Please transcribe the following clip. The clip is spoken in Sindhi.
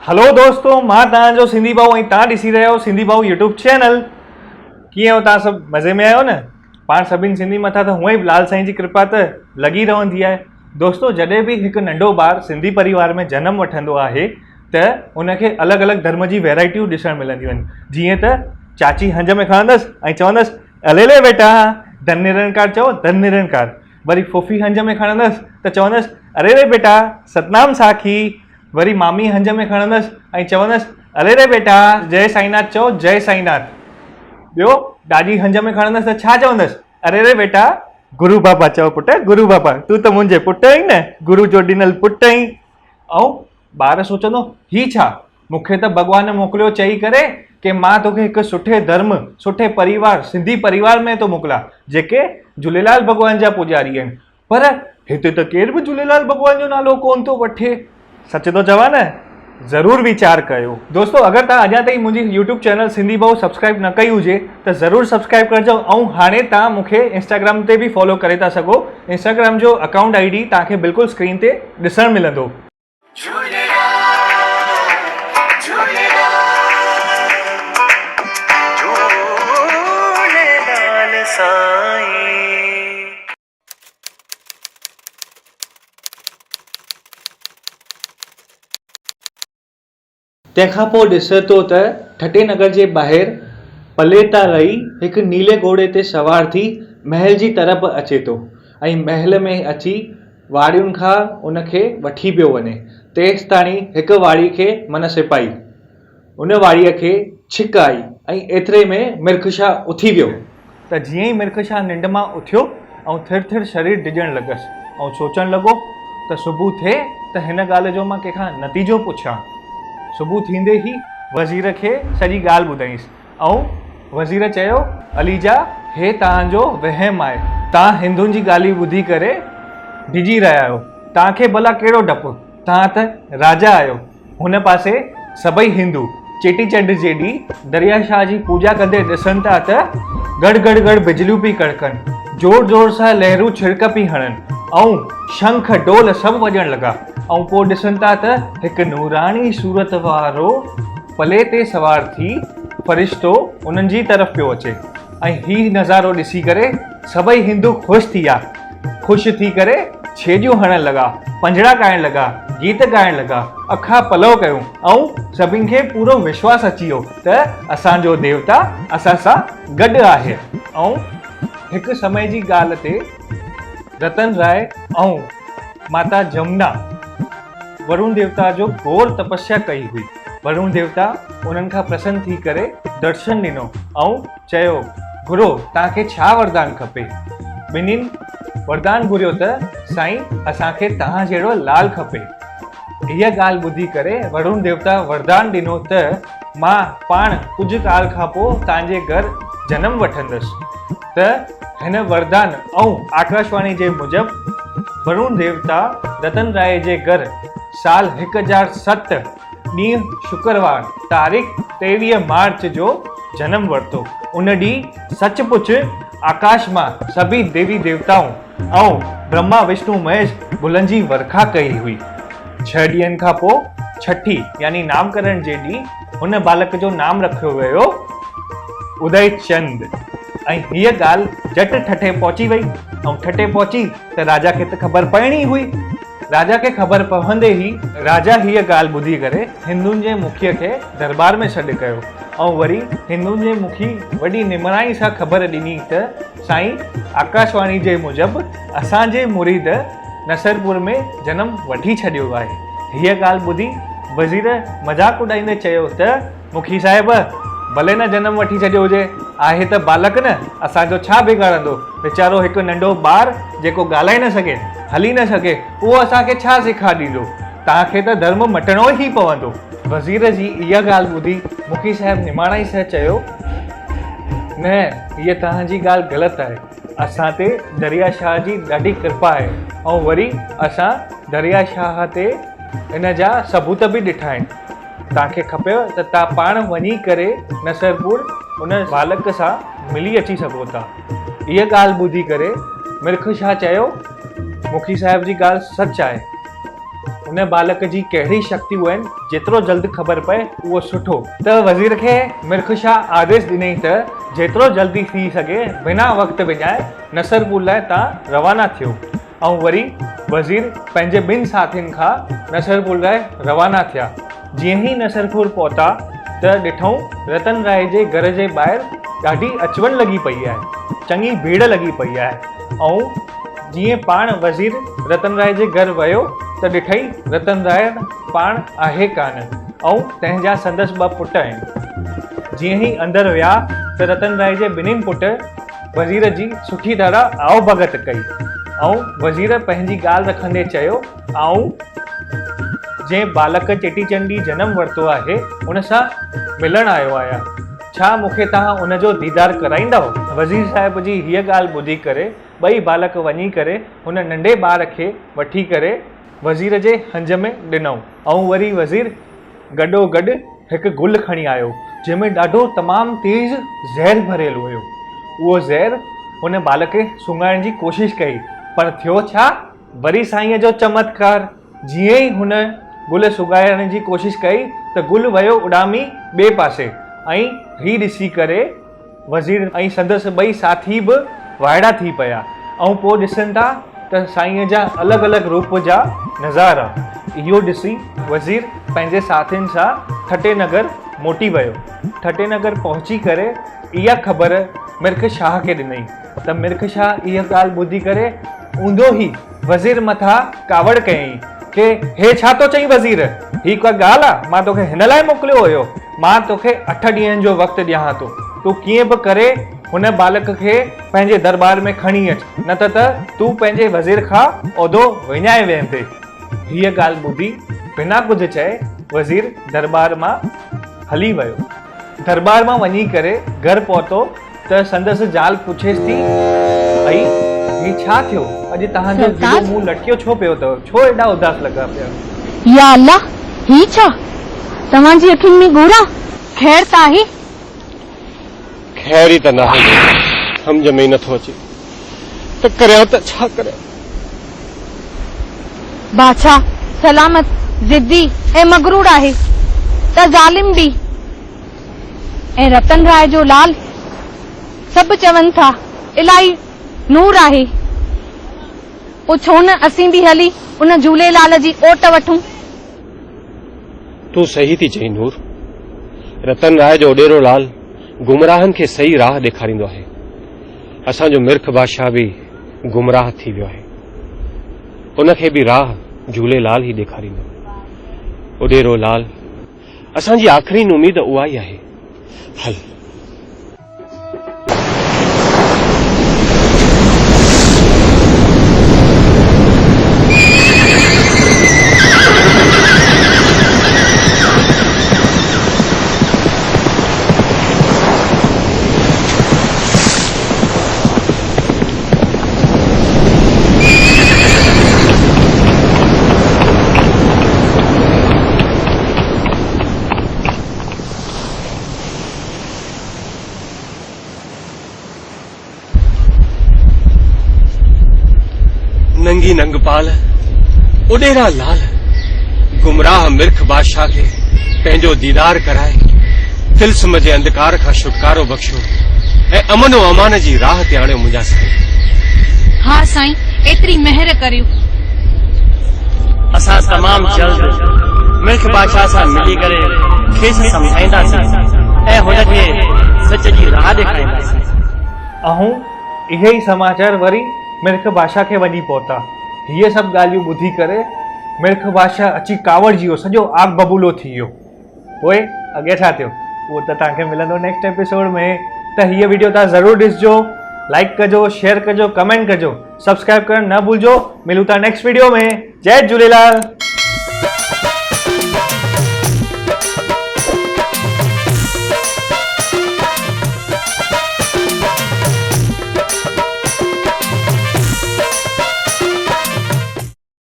هلو دوستو مان توهان جو سنڌي ڀائو ۽ توهان ڏسي رهيا آهيو سنڌي ڀائو يوٽيوب چينل. ڪيئن آهيو توهان سڀ مزي ۾ آهيو نه؟ پاڻ سڀني سنڌي مٿان ته هونئن ئي لال سائين جي ڪرپا ته لڳي رهندي آهي. دوستو جڏهن به هڪ ننڍو ٻار سنڌي پريوار ۾ جنم وٺندو آهي ته ان کي الڳ الڳ ڌرم جي ويرائٽيون ڏسڻ ملنديون آهن. جيئن ته چاچي هنج ۾ کڻندس ۽ چوندس الي لي بيٽا ڌن نرنڪار چئو ڌن نرنڪار. وري ڦوڦي هنج ۾ کڻندس ته چوندس اري ري بيٽا ستنام ساکي. وري مامي هنج ۾ کڻندس ۽ چوندس، اري ري بيٽا! جئي سائيناٿ چئو، جئي سائيناٿ. ٻيو ڏاڏي هنج ۾ کڻندس ته ڇا چوندس، اري ري بيٽا! گرو بابا چئو پٽ، گرو بابا، تون ته منهنجي پٽ آهين نه، گرو جو ڏنل پٽ آهين. ۽ ٻار سوچندو، هي ڇا؟ مون کي ته ڀڳوان موڪليو چئي ڪري ڪي مان توکي هڪ سٺي ڌرم، سٺي پريوار، سنڌي پريوار ۾ ٿو موڪلان، جيڪي جهوليلال ڀڳوان جا پوڄاري آهن. پر هتي ته ڪير به جهوليلال ڀڳوان جو نالو ڪونه ٿو وٺي. سچ ٿو چوان نه؟ ضرور ويچار ڪيو. دوستو اگر توهان اڃا تائين منهنجي يوٽيوب چينل سنڌي ڀائو سبسڪرائب نه ڪئي هجي ته ضرور سبسڪرائب ڪرجو ۽ هاڻي توهان مون کي انسٽاگرام تي به فالو ڪري ٿا سگهو انسٽاگرام جو اڪائونٽ I D توهان کي بلڪل اسڪرين تي ڏسڻ ملندو. جهوليلال سائين. تنهن کان پوء ڏسي ٿو ته ٺٽي نگر جي ٻاهر پلي تان لهي هڪ نيلي گهوڙي تي سوار ٿي محل جي طرف اچي ٿو ۽ محل ۾ اچي واڙين کان ان کي وٺي پيو وڃي. تيستاڻي هڪ واڙي کي من سپاهي ان واڙيء کي ڇڪ آئي ۽ ايتري ۾ مرک شاهه اٿي ويو. ته جيئن ئي مرک شاهه ننڊ مان اٿيو ۽ ٿر ٿر شرير ڊڄڻ لڳس ۽ سوچڻ لڳو ته صبح ٿئي ته هن ڳالهه جو مان ڪنهن کان نتيجو پڇان. صبح ٿيندي ئي وزير کي سڄي ڳالهه ٻڌائينس ۽ وزير چيو، عليجا! هي توهان جو وهم آهي. توهان هندن جي ڳالهيون ٻڌي ڪري ڊڄي رهيا آهيو. توهان کي ڀلا ڪهڙو ڊپ؟ توهان ته راجا آهيو. هن پاسي سڀئي هندو چيٽي چنڊ جي ڏينهن دريا شاهه جي پوڄا ڪندي ڏسن ٿا ته گڙ گڙ گڙ بجليون پئي ڪڙڪن، زور زور سان لهرون ڇڙڪ پئي هڻن ۽ شنک ڊول سڀ وڄڻ لڳا ۽ پوء ڏسن ٿا ته هڪ نوراڻي صورت وارو پلي تي سوار ٿي فرشتو انهن جي طرف پيو اچي ۽ هي نظارو ڏسي ڪري سڀئي هندو خوش ٿي ويا. خوش ٿي ڪري ڇيڄون هڻڻ لڳا، پنجڙا ڳائڻ لڳا، گيت ڳائڻ لڳا، اکا پلئه ڪيون ۽ سڀني کي پورو وشواس اچي ويو ته اسان جو ديوتا اسان سان گڏ آهي. ۽ هڪ سمي جي ڳالهه تي رتن راء ۽ ماتا جمنا ورون ديوتا جو گهور تپسيا ڪئي هئي. ورون ديوتا انهن کان پرسن ٿي ڪري درشن ڏنو ۽ چيو، گهرو، توهان کي ڇا وردان کپي؟ ٻنهين وردان گهريو ته، سائين، اسان کي توهان جهڙو لال کپي. هيء ڳالهه ٻڌي ڪري ورون ديوتا وردان ڏنو ته، مان پاڻ ڪجهه ڪال کان پوء توهان جي گهر جنم وٺندس. ته هن وردان ۽ آڪاشواڻي جي موجب ورون ديوتا رتن راء جي گهر سال 1007 ڏينهن شڪروار تاريخ 23 مارچ جو جنم ورتو. ان ڏينهن سچ پچ آڪاش مان سڀئي ديوي ديوتائون ۽ برهما وشنو مهيش گلن جي ورکا ڪئي هئي. ڇهه ڏينهن کان پوء ڇٺي يعني نامڪرڻ جي ڏينهن هن بالڪ جو نام رکيو ويو ادي چند ۽ هيء ڳالهه جهٽ ٺٽي پهچي وئي ۽ ٺٽي پهچي ته راجا کي ته خبر پوڻي هئي. راجا کي خبر پوندي ئي راجا هيء ڳالهه ٻڌي ڪري هندن جي مکيء کي درٻار ۾ سڏ ڪيو ۽ وري هندن جي مکي وڏي نماڻائي سان خبر ڏني ته سائين آڪاشواڻي جي موجب اسان جي مريد نصرپور ۾ جنم وٺي ڇڏيو آهي. هيء ڳالهه ٻڌي وزير مذاق اڏائيندي چيو ته مکي صاحب! ڀلي نه جنم وٺي ڇڏيو هجي، آهي ته بالڪ نه، اسان جو ڇا بگاڙندو؟ ويچارو هڪ ننڍو ٻار جيڪو ڳالهائي نه سگهي، هلي نه سگهي، اهو اسان کي ڇا سيکار ڏيندو؟ توهان کي ته ڌرم مٽڻو ئي پوندو. وزير جي اها ڳالهه ٻڌي مکي صاحب نماڻائي سان چيو، نه، هيء توهان جي ڳالهه غلط آهي. اسان تي دريا شاهه جي ڏاڍي ڪرپا آهي ۽ وري اسان دريا شاهه تي ان جا ثبوت به ڏٺا آهن. توهان کي کپيو ته توهان پاڻ وڃي ڪري نصرپور ان بالڪ سان ملي اچي سگهو ٿا. اها ڳالهه ٻڌي ڪري مرک شاهه چيو، مکي صاحب جي ڳالهه سچ آهي. هن ٻالڪ جي ڪهڙي شڪتيون آهن، جيترو جلد خبر پئي اهو سٺو. ته وزير کي مرک شاهه آديش ڏنائين ته جيترو جلدي ٿي سگهي بنا وقت وڃائي نصرپور لاء تان روانا ٿيو ۽ وري وزير پنهنجي ٻن ساٿين کان نصرپور لاء روانا ٿيا. جيئن ئي نصرپور پهتا ته ڏٺائون رتن راء جي گهر جي ٻاهر ڏاڍي اچ وڃ لڳي پئي آهي، چڱي ڀيڙ لڳي پئي آهي ۽ جيئن پاڻ وزير رتن راء جي گهر ويو ته ڏٺائين رتن راء پاڻ آهي ڪانه ۽ تنهن جا سندس ٻه پٽ آهن. جيئن ئي اندر ويا ته رتن راء جي ٻنهين پٽ وزير جي سٺي طرح آئو ڀڳت ڪئي ۽ وزير پنهنجي ڳالهه رکندي چيو، آئون جنهن ٻالڪ چيٽي چنڊ ڏينهن جنم ورتو آهي، ان سان ملڻ آيو آهيان. ڇا مون کي توهان ان جو ديدار ڪرائيندؤ؟ وزير صاحب جي هيء ڳالهه ٻڌي ڪري ٻئي ٻالڪ وڃي ڪري هن ننڍي ٻار کي وٺي ڪري وزير جي هنج ۾ ڏنائون ۽ وري وزير گڏو گڏ هڪ گل کڻي آيو، جنهن ۾ ڏاڍو تمام تيز زهر ڀريل هيو. اهو زهر هن ٻالڪ کي سونگهائڻ جي ڪوشش ڪئي، پر ٿيو ڇا؟ وري سائينء جو چمتڪار، جيئن ئي هن گل سونگهائڻ جي ڪوشش ڪئي ته گل ويو اڏامي ٻئي پاسي ۽ هي ڏسي ڪري وزير ۽ سندس ٻئي ساٿي به وائڙا ٿي پيا ۽ پوء ڏسن ٿا ته سائينء جا الڳ الڳ روپ جا نظارا. اهو ڏسي وزير پنهنجي ساٿين سان ٺٽي نگر موٽي ويو. ٺٽي نگر پهچي ڪري اها خبر مرک شاهه کي ڏنائين ته مرک شاهه اها ڳالهه ٻڌي ڪري اونڌو ئي وزير مٿان ڪاوڙ ڪيائين ڪي هي ڇا ٿو چئين وزير، هي ڪا ڳالهه آ، مان توکي هن لاء موڪليو هيو، مان توکي اٺ ڏينهن جو وقت ڏيان ٿو، تون ڪيئن به ڪري هن ٻالڪ کي پنهنجي درٻار ۾ کڻي اچ، نه ته ته تون پنهنجي وزير کان عهدو وڃائي ويهندين. هيء ڳالهه ٻڌي بنا ڪجهه چئي وزير درٻار مان هلي ويو. درٻار مان وڃي ڪري گهر پهتو ته سندس زال پڇيس ٿي، ائي هي ڇا ٿيو؟ اڄ توهان جو سرتاج! هيڏو منهن لٽڪيو ڇو پيو اٿو؟ ڇو ايڏا اداس لڳا پيا آهيو؟ يا الله! هي ڇا؟ توهان جي اکين ۾ ڳوڙها؟ خير ته آهي؟ خير ئي ته ناهي ڀيڻ، سمجهه ۾ ئي نٿو اچي ته ڪريان ته ڇا ڪريان؟ بادشاهه سلامت ضدي ۽ مغرور آهي ته ظالم به ۽ رتن راء جو لال سڀ چون ٿا الاهي نور آهي. پوء ڇو نه اسين به هلي ان جهوليلال جي اوٽ وٺون. تون صحيح ٿي چئين نور. رتن راء جو اڏيرو لال گمراهن کي صحيح راهه ڏيکاريندو آهي. اسان جو مرک بادشاهه به گمراهه ٿي ويو آهي. ان کي به راهه جهولي لال ئي ڏيکاريندو. اڏيرو لال اسان جي آخرين اميد اها ئي آهي. هل. ننگي ننگپال، اڏيرا لال، گمراهه مرک بادشاهه کي پنهنجو ديدار ڪرائي، طلسم جي انڌڪار کان ڇوٽڪارو بخشيو ۽ امن و امان جي راهه تي آڻيو منهنجا سائين. ها سائين ايتري مهر ڪريو. اسان تمام جلد مرک بادشاهه سان ملي ڪري کيس سمجهائينداسين ۽ هن کي سچ جي راهه ڏيکارينداسين. اهون اهي ئي سماچار وري مرک بادشاهه کي وڃي پهتا. هيء سڀ ڳالهيون ٻڌي ڪري مرک بادشاهه اچي ڪاوڙجي ويو، سڄو آگ ببولو ٿي ويو. پوء اڳي ڇا ٿيو اهو ته توهان کي ملندو نيڪسٽ ايپيسوڊ ۾ ته هيء ويڊيو توهان ضرور ڏسجو لائڪ ڪجو شيئر ڪجو ڪمينٽ ڪجو سبسڪرائب ڪرڻ نه ڀلجو ملون ٿا نيڪسٽ ويڊيو ۾ جئي جهوليلال.